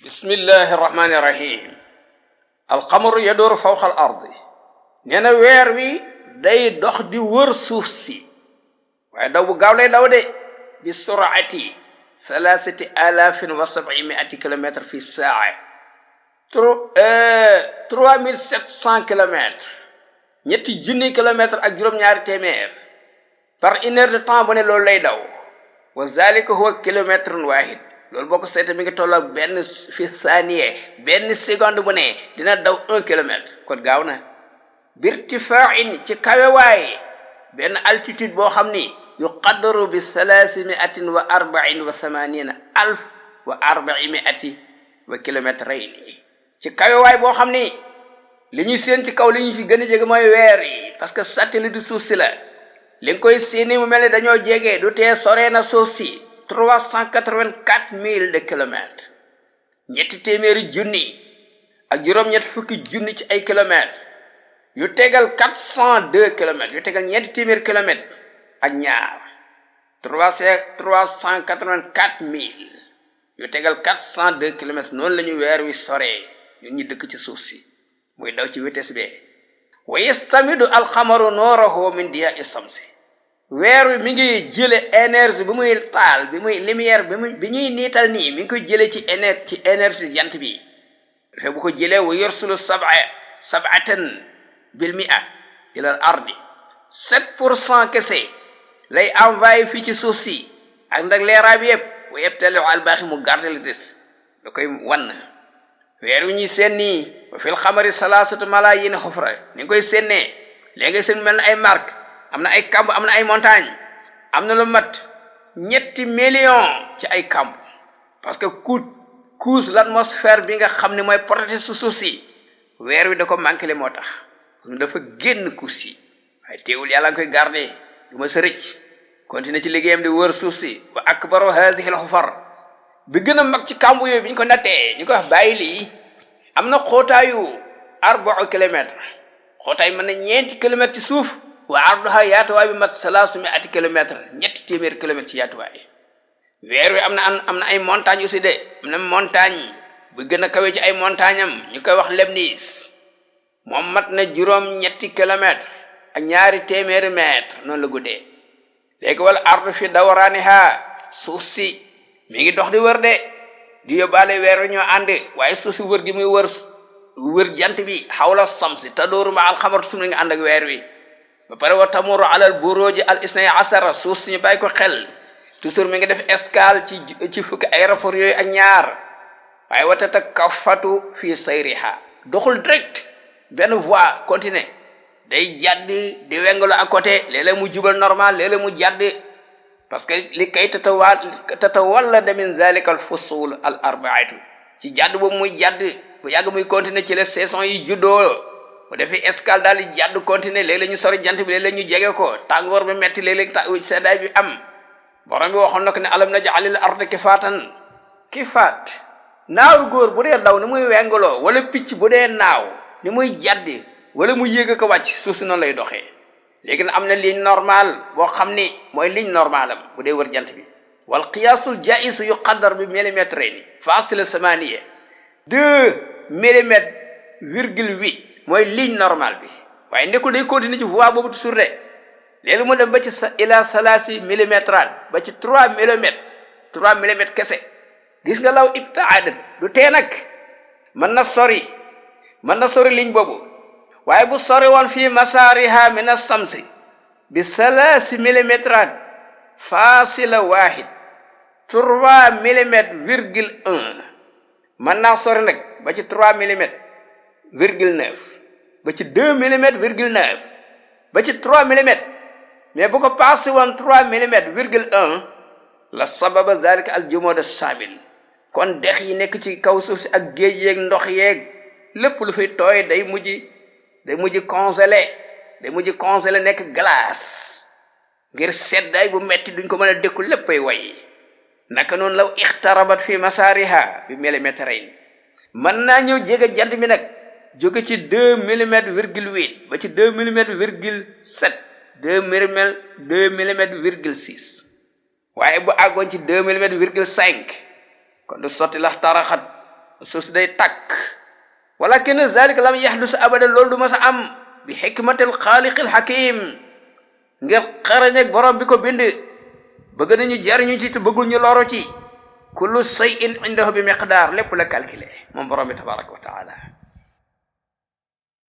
bismillahi irrahmani irrahim alxamaru yadooru fawqa al ardi nee na weer wi day dox di wër suuf si waaye daw bu gaaw lay daw de bi suraati 3700 kilomètres fi saa 3700 kilomètres ñetti junni kilomètres ak juróom-ñaari téeméer par une heure de temps bu ne loolu lay daw wa zalika huwa kilométrun wahid loolu boo ko seete mi ngi tolloo benn fi saaniye benn seconde bu ne dina daw 1 kilomètre kon gaaw na birtifaain ci kawewaay benn altitude boo xam ni yuqaddaru bi 384 kilomètres ci kawewaay boo xam ni li ñuy seen ci kaw li ñu ci gën a jege mooy weer yi parce que satellite du suuf si la li nga koy séeni mu mel ne dañoo jege du tee sore na suuf si 384 000 kilomètres ñetti téeméeri junni ak juróom-ñett fukki junni ci ay kilomètres yu tegal 402 kilomètres yu tegal ñetti téeméeri kilomètres ak ñaar 384 000 yu tegal 402 kilomètres noonu la ñu weer wi soree ñun ñu dëkk ci suuf si muy daw ci vitesse bi wa yastamidu alxamaru noorahu min diya isamsi weer wi mi ngi jële énergie bi muy taal bi muy lumière bi ñuy niital nii mi ngi koy jële ci énergie jant bi dafay bu ko jëlee wa yursulu sab'atan bil mi'a ila al ardi 7% kese lay envoyé fii ci suuf si ak ndag leeraay bi yëpp wa yabtali'u al baaxi mu garde la des da koy wan weer wi ñuy seen nii wa fil xamari salaasatu malaayin xufra ni nga koy sénnee léegi seen mel na ay marque am na ay kamb am na ay montagne am na lu mat 3 millions ci ay kamb parce que couche l'atmosphère bi nga xam ne mooy protéger su suuf si weer wi da ko manqué le moo tax dafa génn couche yi waaye teewul yàlla nga koy garder du ma sa rëcc continuer ci liggéeyam di wër suuf si wa akbaru hadhihi al-xufar bi gën a mag ci kamb yooyu bi ñu ko nattee ñu ko wax bàyyi lii am na xootaayu 4 kilomètres xootaay mën na 4 kilomètres ci suuf wa arduha yaatuwaay bi mat 300 kilomètres ñetti téeméeri kilomètres ci yaatuwaay weer wi am na ay montagne aussi de am na montagne bu gën a kawe ci ay montagne am ñu koy wax Lebnis moom mat na juróom-ñetti kilomètres ak 2 téeméeri mètres noonu la guddee léegi wala ardu fi dawraaniha suuf si mi ngi dox di wër de di yóbbaale weer wi ñoo ànd waaye suuf si wër gi muy wër jant bi xawla samsi tadooru ma alxamar su nga ànd ak weer wi ba pare wa tamuru alal buruji al isnay asara suuf si ñu bàyyi ko xel toujours mi ngi def escale ci fukki aéroport yooyu ak ñaar waaye watata kafatu fii sayriha doxul direct benn voie continue day jàdd di wengalo à côté léeg-léeg mu jubal normal léeg-léeg mu jàdd parce que li kay tatawallada min zalika al fusul al arbaatu ci jàdd boobu muy jàdd bu yàgg muy continuer ci les saisons yi juddoo bu defee escale daal di jàdd continuer léeg-léeg ñu sori jant bi léeg-léeg ñu jege ko tàngoor bi metti léeg-léeg seddaay bi am borom bi waxoon na ko ne alam naj'alil arda kifaat naaw góor bu dee daw ni muy wengaloo wala picc bu dee naaw ni muy jàdd wala mu yéeg ko wàcc suuf si noonu lay doxee léegi nag am na ligne normale boo xam ni mooy ligne normale am bu dee wër jant bi wal qiyaasul jaa'is yuqaddar bi millimètres fasila samaniya 2 millimètres virgule 8 mooy ligne normale bi waaye nekkul day continuer ci voie boobu toujours de léegi mu dem ba ci ila 3 millimètres ba ci 3 millimètres kese gis nga law ibtaadat du tee nag mën na sori ligne boobu waaye bu sori woon fii masaariha min as-samsi bi 3 millimètres fasila wahid 3 millimètres virgule 1 mën naa sori nag ba ci 3 millimètres virgule 9 ba ci 2 millimètres virgule 9 ba ci 3 millimètres mais bu ko passé woon 3 millimètres virgule 1 la sababa zalika al jumud as-sabil kon dex yi nekk ci kaw suuf si ak géej yeeg ndox yeeg lépp lu fay tooy day mujj congelé nekk glace ngir seddaay bu metti duñ ko mën a dékku léppay way naka noonu law ixtarabat fi masaariha bi millimètres mën naa ñëw jege jant bi nag jóge ci 2 millimètres virgule 8 ba ci 2 millimètres virgule 7 2 millimètres virgule 6 waaye bu àggoon ci 2 millimètres virgule 5 kon du sotti la taraxat suuf si day tàkk walakin zalika lam yahdus abadan loolu du ma sa am bi hikmatil xaaliqil hakim ngir xarañ ak borom bi ko bind bëgg nañu jariñu ci te bëggul ñu loro ci kullu shay'in indahu bi miqdaar lépp la calculé moom borom bi tabaraka wa taala